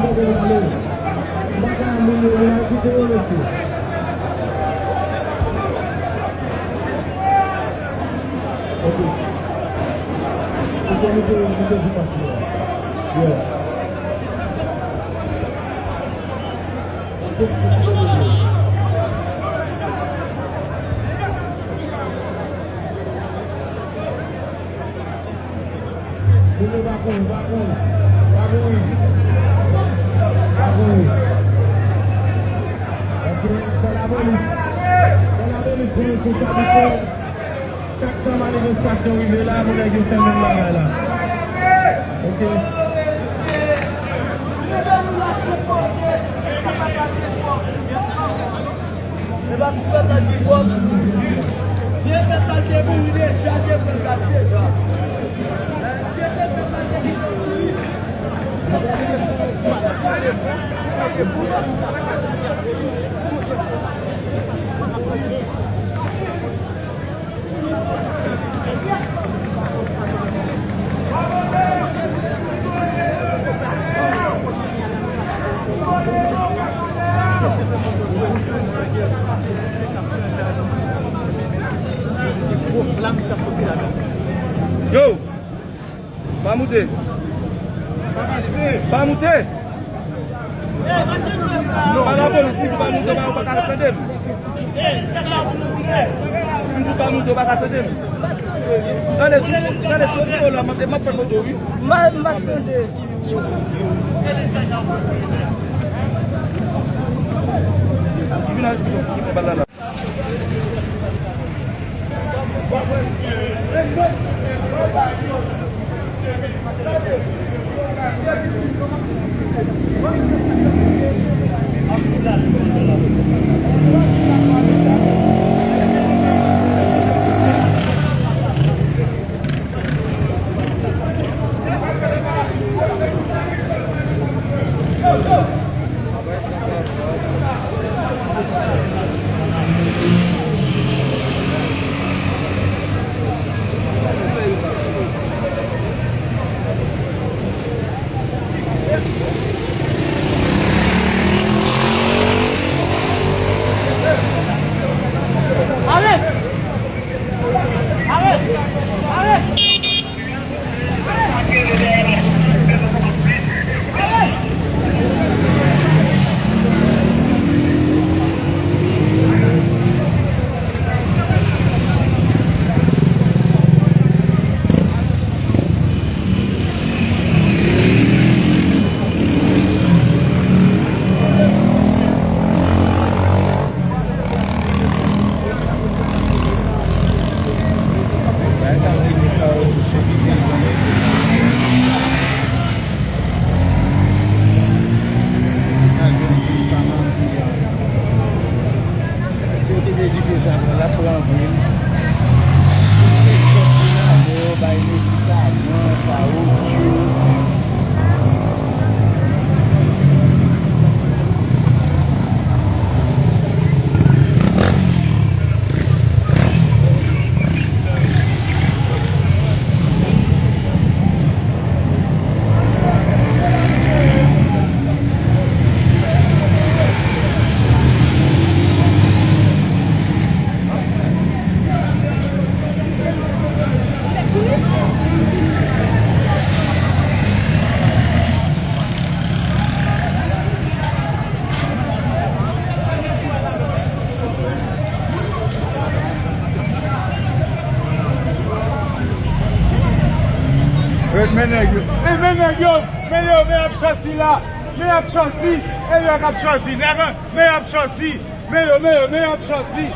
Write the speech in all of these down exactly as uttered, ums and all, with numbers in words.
Gade l ale. M pa ka moun yo, moun yo kite yo rete. Ok. Ok, nou te, nou te di pase la. Yeah. Ok, nou te di pase la. Moun yo pa kouri, pa kouri. Pa kouri. Pa kouri. Ok, fè lapolis. Fè lapolis pran responsabilite. Chak tan manifestasyon rive la, moun nèg yo fè menm bagay la. Ok. E pa ti pèp la ki fòs. Si e pèp la te mouri deja, te pran gaz deja. Si e pèp la te kite mouri. Yo! Pa moute! Pa moute! Non, pa lapolis, m di pa moute, ou pa ka tande m. M di pa moute, ou pa ka tande m. Tande, si, tande, si w di la, m ap, m ap fè foto, wi. M pa, m pa tande. Vin nan espri, m pran bal la, la. Men nèg yo, men nèg yo, men yo, men y ap sòti la, men y ap sòti, e yo k ap sòti, nèg, men y ap sòti, men yo, men yo, men y ap sòti.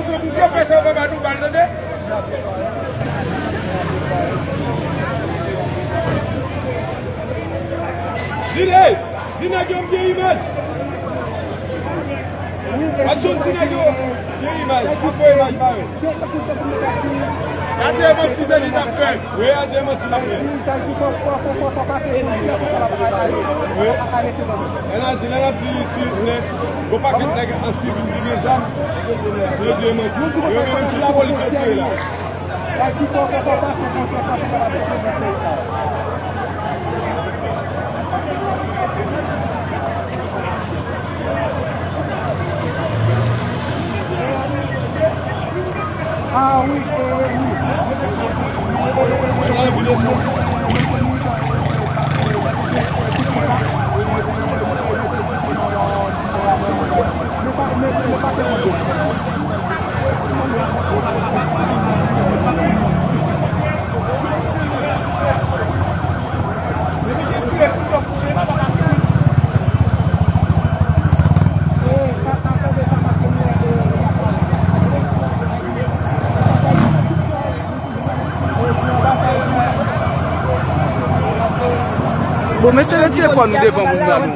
Pou pwofesè yo pa ba nou bal, tande. Di, hey, di nèg yo m gen imaj. Watson, di nèg yo m gen imaj. Mwen voye imaj ba yo. Adye manti se li t ap fè. Wi, adye manti l ap fè. Wi. Lè n ap di, lè n ap di si nèg, yon pakèt nèg an sivil ki gen zam, yo di yo manti. Yo menm si lapolis yo tire la. Ah wi, eh, wi. Bon, mesye, retire kò nou devan moun nan, non.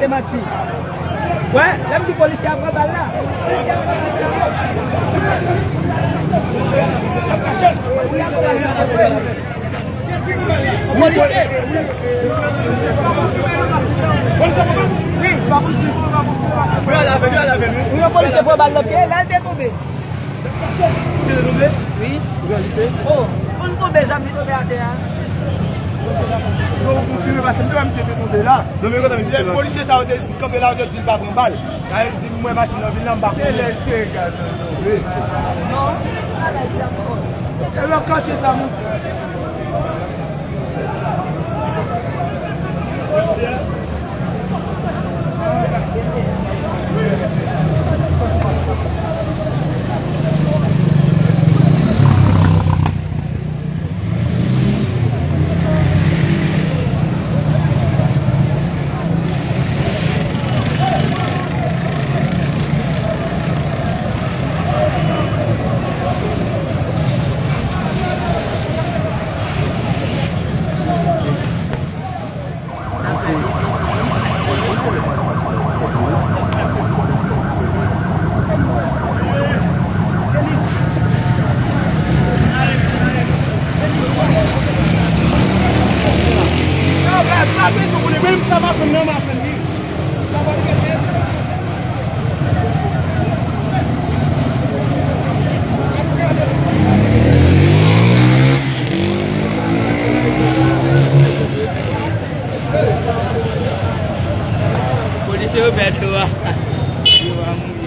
Wè, lè m di polisye a pran bal la. Polisye. Wi, pa pou di. Wi, al avè l, wi, al avè l, wi. Wi, yon polisye pran bal nan pye, la l te tonbe. Misye te tonbe? Wi. Ou wè misye? Oh, moun tonbe, zam li tonbe atè a. Non, ou konfime, paske m te wè misye te tonbe la. Non, men kote misye la? Lè polisye sa yo te di kanpe la, yo te di l pa pran bal. Sa vle di m wè machin nan vin la, m pa konnen. Se lè l te gaz nan do. Wi. Non, se lè l te gaz nan do. E lòt katye sa, monchè. Polisye yo pèdi dlo a. Yo va mouri.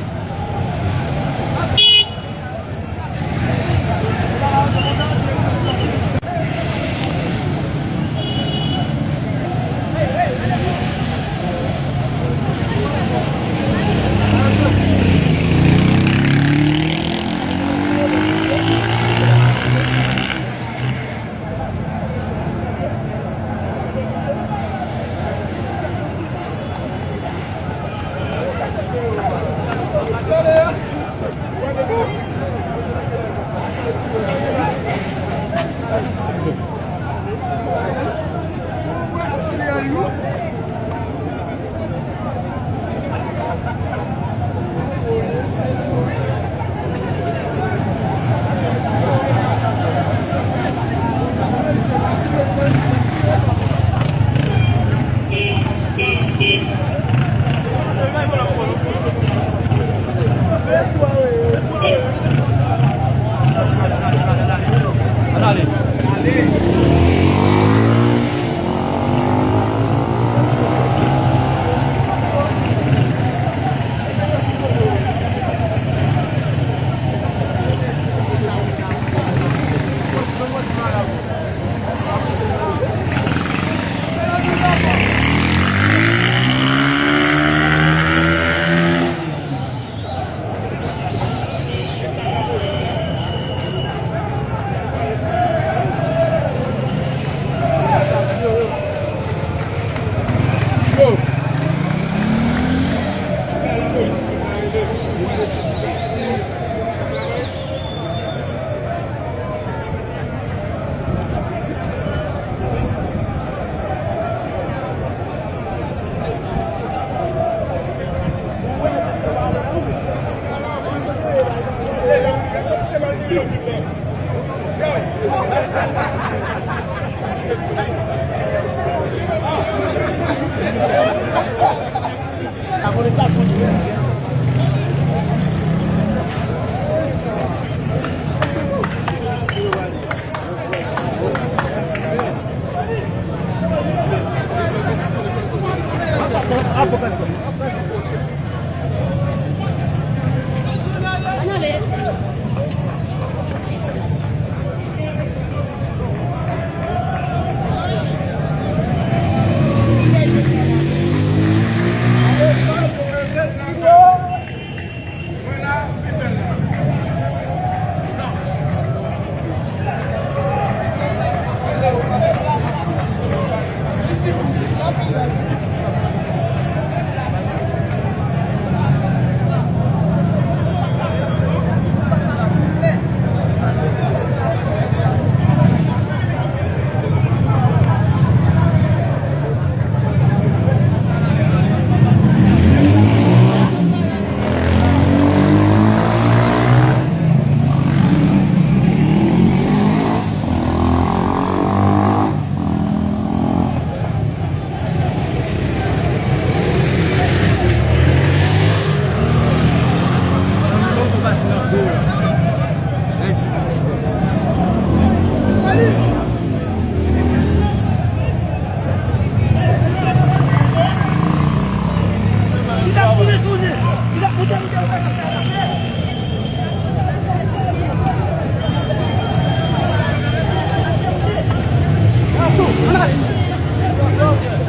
Ann ale.